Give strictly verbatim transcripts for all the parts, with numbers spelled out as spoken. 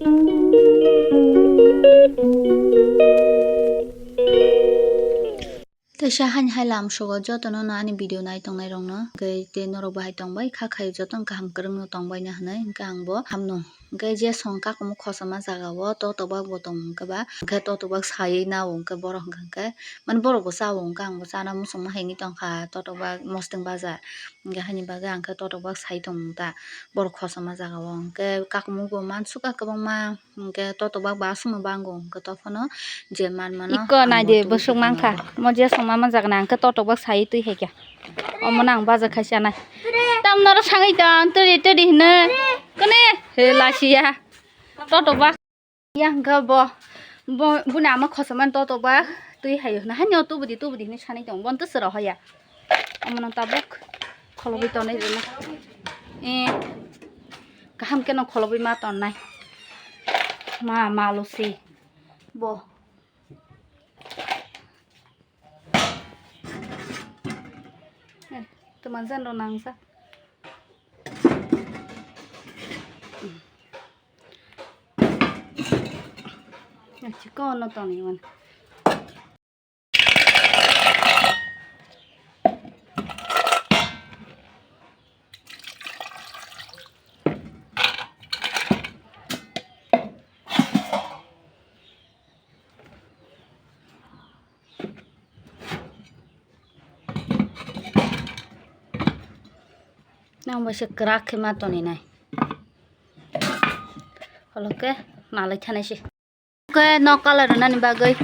Teisa haini hai lam sugo jotono no ani video nai tongnai rokno, hwnkhe tei norok bo hai tongbai kha khai jotono kaham kwrwngno tongbaina hinwi hwnkhe ang bo hamno. Hwnkhe je song kakumu khosoma jagao totobak bo tong hwnkhe ba, hwnkhe totobak saiwi nao hwnkhe borok hwnkha hwnkhe, mani borok bo chao hwnkhe ang bo chana muchungma hai wngwi tongkha totobak mosdeng bajar. Hwnkhe haini bagwi ang khe totobak sai tong ta borok khosoma jagao, hwnkhe kakumu bo mansukha kwbangma. Hwnkhe totobak ba aswkno bango, hwnkhe tophano je man mano. Iko ang nai de, bo tubui bwswk tongma mankha. Mo je songma manjak na, hwnkhe totobak sai twi hai khe. Omo nang baja khai chanai. Tam noro sangwi tong, turi turi hino. Kone? He, lasiya. Totobak. Ya hwnkhe bo, bo, buni ama khosomani totobak twi hai hino. Hani o tubudi, tubudi hino sanwi tong. Bo to sero hoya. Omono tabuk kholobwi tonwi rwna. Eh, kaham khe no kholobwi ma tonnai. Ma, malo se. Bo. Eh, twma jan rw nangsa. Eh, chikon no tongwi mano. Nang bai se kwrak khe ma toni nai. Holo khe nalai thanai se. Khe nok colour rwnani bagwi.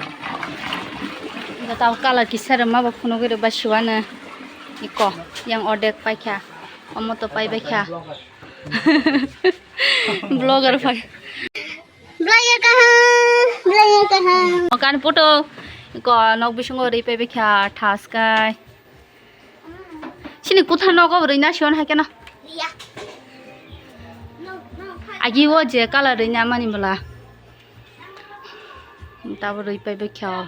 Tao colour kisa rwma bo phunugwi rwba siwano. Iko yang ordek paikha. Omo to paibaikha. Vlogger pai. Blaya kaham, blaya kaham. Okan poto. Iko nok bisingo rwi paibaikha thaskai. Sini kutha nogo rwina siyon hai keno. Iya. Agi o je colour rwina mani bwla. Tabo rwi paibai khe o.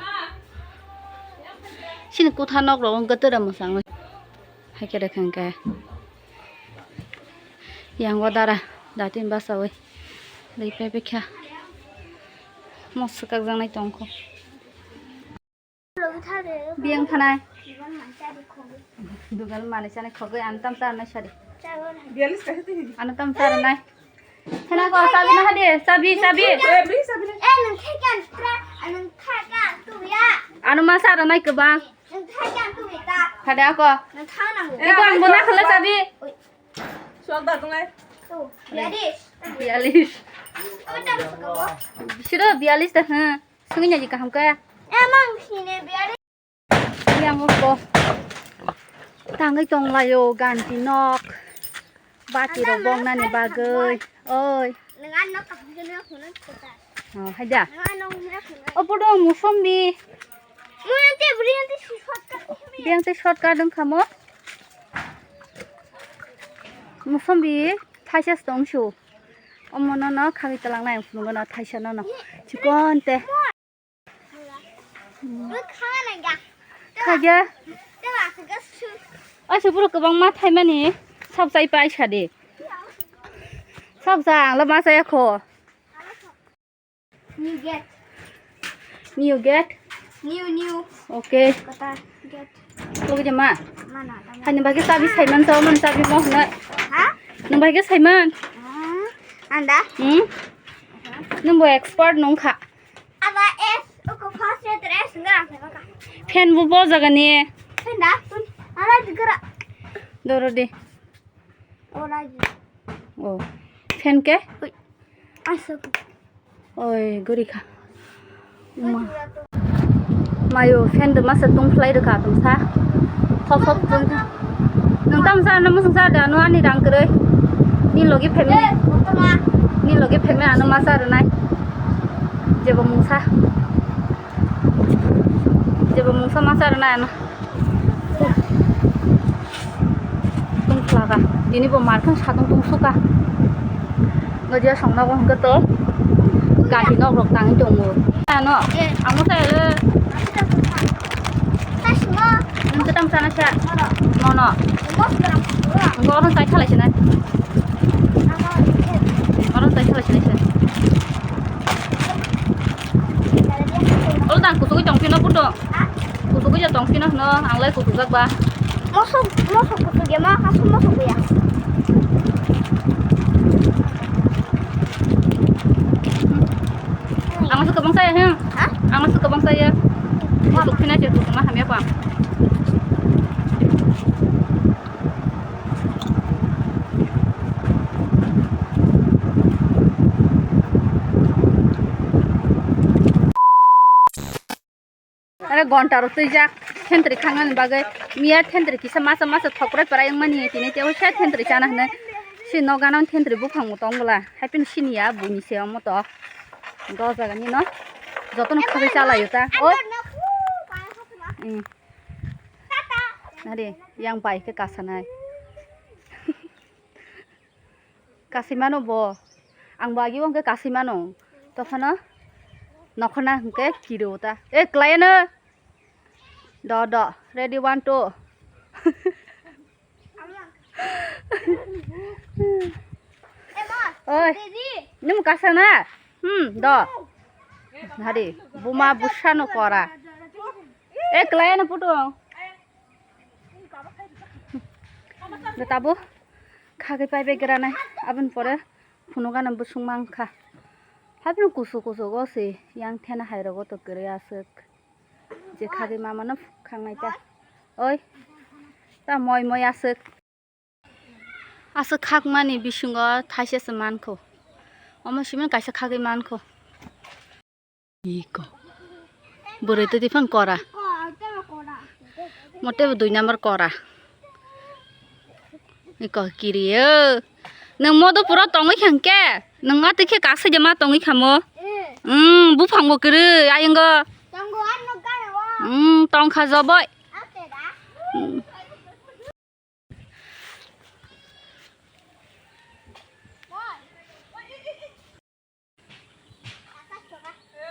Sini kutha nok rogo wngkha tora mwsangwi. Hai khe rwkha hwnkhe. Yang o dara datin basawi rwi paibai khe. Mo swkakjaknai tongkho. Biyang thanai. Dugal manwi chani khogwi ang tam charnai sadi. Ano tam charnai. Hena ko sabi na hadi, sabi, sabi. Eh, bri sabi na. Eh, nang khai kan tra, nang khai kan tu ya. Ano ma charnai kwbang. Nang khai kan tu ya ta. Hadi ako. Nang khai nang. Eko ang bona khala sabi. Suak da tungai. Tu, bialis. Bialis. Apa tam suka bo? Siro bialis da ha. Sungin aja kaham kaya. Emang sini bialis. Yang ko tangwi tonglaio ganti nok. Bati rok bongnani bagwi. Oi. Nang ano kaham khe nok hwnwi kota. Oh, haida. Nang ano hwnwi kota. Obo dong musombi. Mui ante bri ante si shortcut. Biyang tei shortcut wngkha mo. Musombi thaisa tong su. Omo no no khagwi twlang nai phunukgo no thaisa no no. Chikon te. Khagya. Asuk bro kwbangma thaimani sab chai pai sadi. Sab cha ang lo ma chaya kho. New gate. New gate? New, new. Okay. Kota gate. Logi jama. Mana, mana. Hani bagi sabi saiman tau man sabi mo na. Ha? Nang bagi saiman. Hmm. Anda? Hmm? Nang bo expert nung kha. Aba es, uko first year dress ngra kha ka. Fan bu bo jaga ni. Fan da? Tun. Ala digra. Doro di. Ora ji. Oh. Fan ke? Ui. Asuk. Oi, guri kha. Ma. Mayo, fan de masa tong khlai rwkha tong sa. Thop thop tong. Nung tam sa na musung sa da no ani rang kwrwi. Ni logi phaimani. Ni logi phaimani ano masa rwnai. Jebo mungsa. Jebo mungsa masa rwnai ano. Tungkhlaka. Tini bo markhang satung tungsuka. Ngadia songna bo hwnkhe to. Gati nok rok tangwi tongo. Ano. Amo sa ele. Nung kwtam sana sa. Mono. Ngorong tai khalai sina. Ngorong tai khalai sina sa. Kusugwi tongphino puto. Kusugwi ja tongphino hwno, anglai kusujak ba. Mosok, mosok kusugya ma, aswk mosok ya. Ang masuk kabang saya, hmm. Ha? Ang masuk kabang saya. Kusuk phina je kusuk ma hamya pa. Are gonta rok twijak thentwrwi khangnani bagwi. Miya thentwrwi kisa masa masa thokrai pwrai wngmani tini tei waisa thentwrwi chana hwnwi. Si nokgano thentwrwi buphang bo tong bwla. Haipini siniya buini se omo to. Go jagani no. Jotono khagwi chalaio ta. O. Hmm. Nari yang bai khe kasanai. Kasui mano bo. Ang bo agi bo hwnkhe kasui mano. Tophano nokhorna hwnkhe kiro ta. E, kwlaiano. Do, do. Ready, one, two. Oi. Nwng kasana? Hmm, do. Hari, buma busano kora. E, kwlaiano puto. Tabuk khagwi paibai granai, aboni pore phunukgana bwswk mankha. Haphano kusu kusu go se yang thena hai rogo to kwrwi aswk. Je khagwi mamano khangnai ta. Oi. Ta moi moi aswk. Aswk khakmani bisingo thaisa se mankho. Omo simi kaisa khagwi mankho. Iko. Bwrwi twi phang kora. Mote bo dui number kora. Iko kiriyo. Nwng Modupuro tongwi kha hwnkhe? Nwng atwi khe kasaide ma tongwi khamo? Mm, buphang bo kwrwi aywngo. Mm, tongkha joboi. Mm.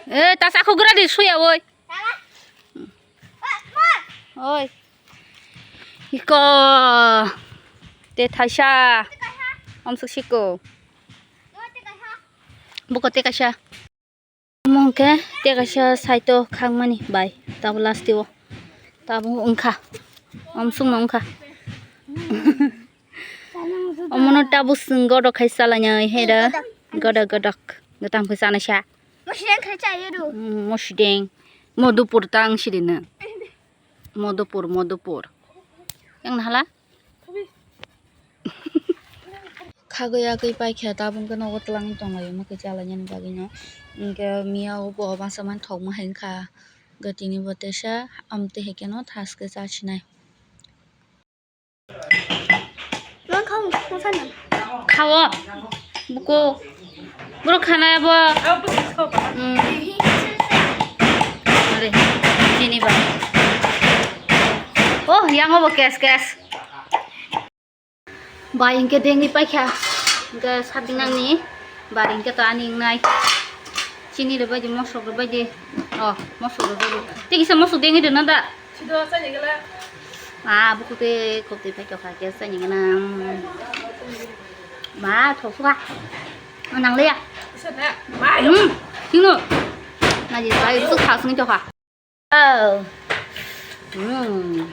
Eh, ta sakhugra di suya, oi. Oi. Iko. Te thaisa. Omsuk siko. Buko te kaisa. Omo hwnkhe te kaisa side o khakmani bai. Tabuk last o. Tabuk wngkha. Omsuk no wngkha. Omono tabuk chwng godo khai chalainai hai da. Godo godo. Gotang khe chanaisa. Mosideng khai chaya do. Mm, mosideng. Modupur tang sidi no. Modupur, Modupur. Yang nahala? Khagwi agwi paikha tabuk khe nogo twlangwi tonglaio, omo khe chalainani bagwino. Hinkhe miya o bo masa man thokma hai wngkha. Hinkhe tini bo teisa amtwi hai kheno thaskhe chasinai. Khao. Buko. Borok khana bo. Mm. Are, chini ba. Oh, yang bo kes kes. Bai hinkhe dengwi paikha. Hinkhe satingnani bar hinkhe to ani wngnai. Chini rwbaidi, mosok rwbaidi. Oh, mosok rwbaidi. Tei kisa mosok dengwi rwna da? Sido chani gela. Ma, buku te kop te paikha kha, khe chani gana. Ma, thok suka. Nang le ya? Isa na. Ma. Hmm. Sino. Na ji bai buku kha sini tokha. Oh. Hmm.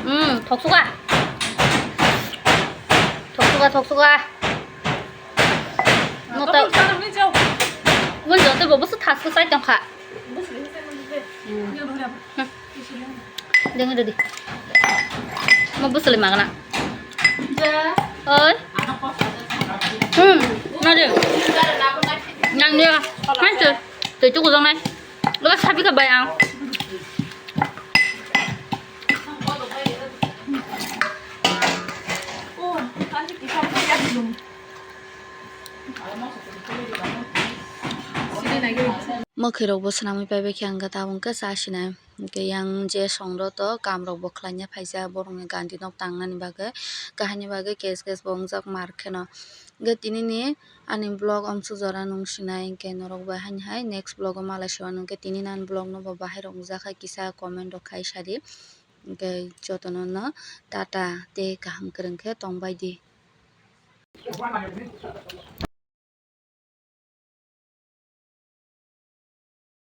Hmm, thok suka. Thok suka, thok suka. No ta. Wal jote bo busu thas ko sai tong kha. Hmm. Deng dodi. Mo busuli magana. Oi. Hmm, nadi. Nang dia. Hanse. Tei tu kudang nai. Lo sabi ka bayang. Mwkhwirokbo swnamwi paibaikhe ang khe tabuk khe chasinai. Hinkhe yang je songdo to kamrokbo khlaina phaijak borokni gandinok tangnani bagwi, kahaini bagwi case case bo wngjak mar kheno. Hinkhe tinini ani vlog amsuk jora nung sinai, hinkhe norok bai haini hai next vlog o malai simanw, hinkhe tinini ani vlog no bo bahai rok wngjak hai kisa comment rok khai sadi, hinkhe jotono no tata tei kaham kwrwng khe tongbai di.